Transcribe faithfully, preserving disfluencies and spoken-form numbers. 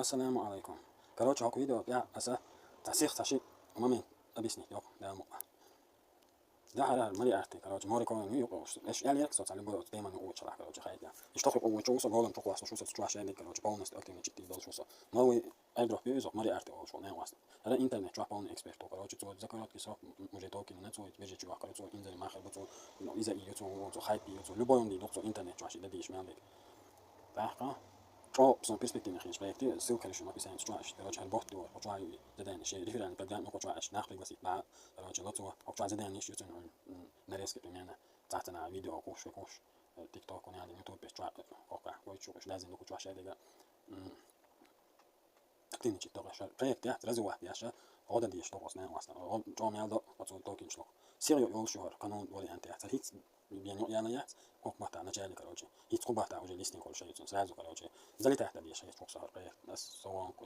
Ассаламу алайкум. Короче, хӀокху видео тӀехь аса цхьа сих, цхьа ши момент объяснить йо, Дала мукъ лахь. Дахьара мари арти, короче, море коин юкъа уш. Эш аьлла ерг со цхьа любой теман учалахь, короче, хайта. Иштта хӀокху учу со голан чу кхоссуш, со чу шаьдиг, короче, полностью активный читти долуш со. Новый airdrop ю иза, мари арти олуш вол, нен васт. Ара интернет чохь полный эксперт, короче, цо закоротки срок уже токен на цо, бежи чу вахкара цо, инзари махар бу цо, ну, иза и ю цо, цо хайп ю цо, любой он ди ду цо интернет чохь ши дадиш мел дик. ТӀаккха чӀо сон перспективный хинчу проекте, ссылка лишу описание чохь, короче, хьан бот дур, кху чохь ю, задание, ши реферальный программа, кху чохь аш нах пригласить ба, короче, ло цо, кху чохь задание ю цо, ну, нарезка примерно, цацана видео куш, куш, TikTok, он ян YouTube чохь, кху кху чохь, аш дазин ду кху чохь шаьдига. Активничать догӀуш, проект яц, развивать яша, гӀо дан деш догӀу снен васна. ЧӀо мел до, оцу токинчло. Сири йолуш юхар, канун вариант яц. ХӀиц бен яна яц, кок мата начальник, короче. ХӀиц кху бата уже листинг хол шайцун, сразу, короче. Залетать дан деш, хӀиц кху сахар проект. Ас совон ку